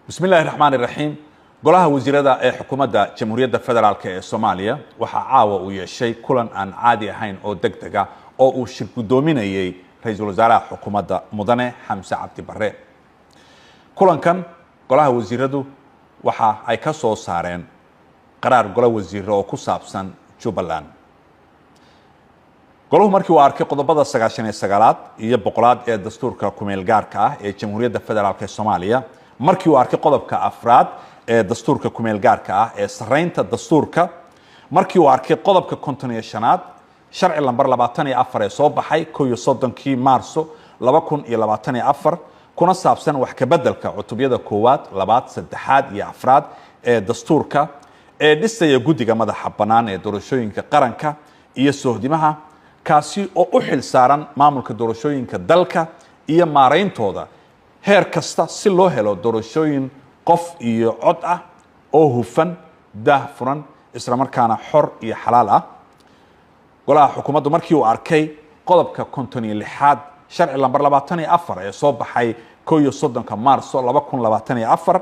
Bismi illaahi raxmaan iraxiim. Golaha wasiirada ee xukuumadda Jamhuuriyadda Federaalk ee Soomaaliya waxaa caawa uu yeeshay kulan aan caadi ahayn oo deg dega oo uu shir guddoominayey ra-iisul wasaaraha xukuumadda, Mudane Xamse Cabdi Barre. Kulankan golaha wasiiradu waxa ay ka soo saareen qaraar golo wasiiro oo ku saabsan Jubbaland. Golahu markii uu arkay qodobada 99aad iyo 100aad ee dastuurka kumeel gaarka ah ee Jamhuuriyadda Federaalk ee Soomaaliya, markii uu arkay qodobka afraad ee dastuurka kumeel gaarka ah ee sareynta dastuurka, markii uu arkay qodobka 55aad sharci lambar 24 ee soo baxay 31-kii Maarso 2024, kuna saabsan wax kabedelka cutubyada koowaad, labaad, saddexaad iyo afraad ee dastuurka ee dhisaya guddiga madaxa bannaan ee doorashooyinka qaranka iyo sohdimaha, kaasi oo u xil saaran maamulka doorashooyinka dalka iyo maarayntooda heer kasta si loo helo doorashooyin qof iyo cod ah oo hufan, daah furan, isla markaana xor iyo xalaal ah. Golaha xukuumaddu markii uu arkay qodobka 56aad sharci lambar 24 ee soo baxay 31-ka Maarso 2024,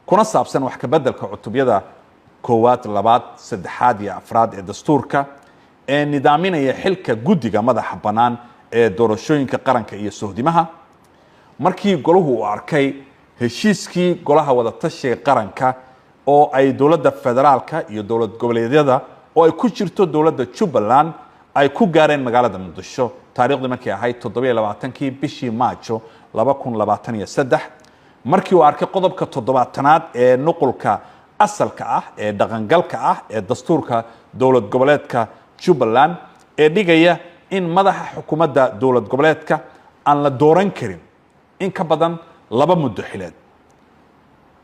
kuna saabsan wax kabedelka cutubyada koowaad, labaad, saddexaad iyo afraad ee dastuurka ee nidaaminaya xilka guddiga madaxa bannaan ee doorashooyinka qaranka iyo sohdimaha, markii golahu uu arkay heshiiskii golaha wadatashiga qaranka oo ay dowladda federaalka iyo dowlad goboleedyada oo ay ku jirto dowladda Jubbaland ay ku gaareen magaalada Muqdisho taariikhdii markay ahayd 27-kii bishii Maajo 2023, markii uu arkay qodobka 70aad ee nuqulka asalka ah ee dhaqangalka ah ee dastuurka dowlad goboleedka Jubbaland ee dhigaya in madaxa xukuumadda dowlad goboleedka aan la dooran karin in ka badan 2 muddo xileed.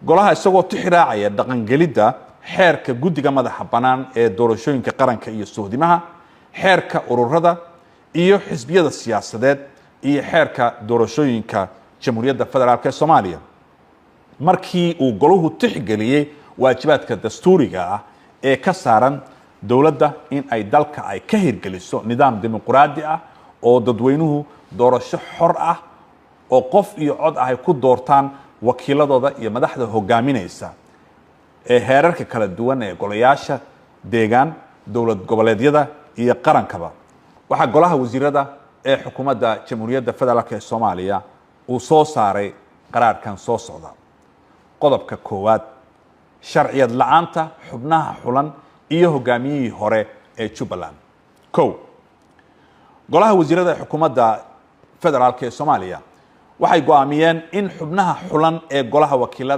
Golaha isagoo tixraacaya dhaqangelidda xeerka guddiga madaxa bannaan ee doorashooyinka qaranka iyo sohdimaha, xeerka ururada iyo xisbiyada siyaasadeed iyo xeerka doorashooyinka Jamhuuriyadda Federaalk ee Soomaaliya, markii uu golahu tixgeliyey waajibaadka dastuuriga ah ee ka saaran dowladda in ay dalka ay ka hirgeliso nidaam dimuqraadi ah oo dadweynuhu doorasho xor ah oo qof iyo cod ah ay ku doortaan wakiiladooda iyo madaxda hogaaminaysa ee heerarka kala duwan ee golayaasha deegaan, dowlad goboleedyada iyo qarankaba, waxaa golaha wasiirada ee xukuumadda Jamhuuriyadda Federaalk ee Soomaaliya uu soo saaray qaraarkan soo socda. Qodobka koowaad: sharciyad la-aanta xubnaha xulan iyo hogaamiyihii hore ee Jubbaland. 1, golaha wasiirada ee xukuumadda federaalk ee Soomaaliya waxay go-aamiyeen in xubnaha xulan ee golaha wakiilada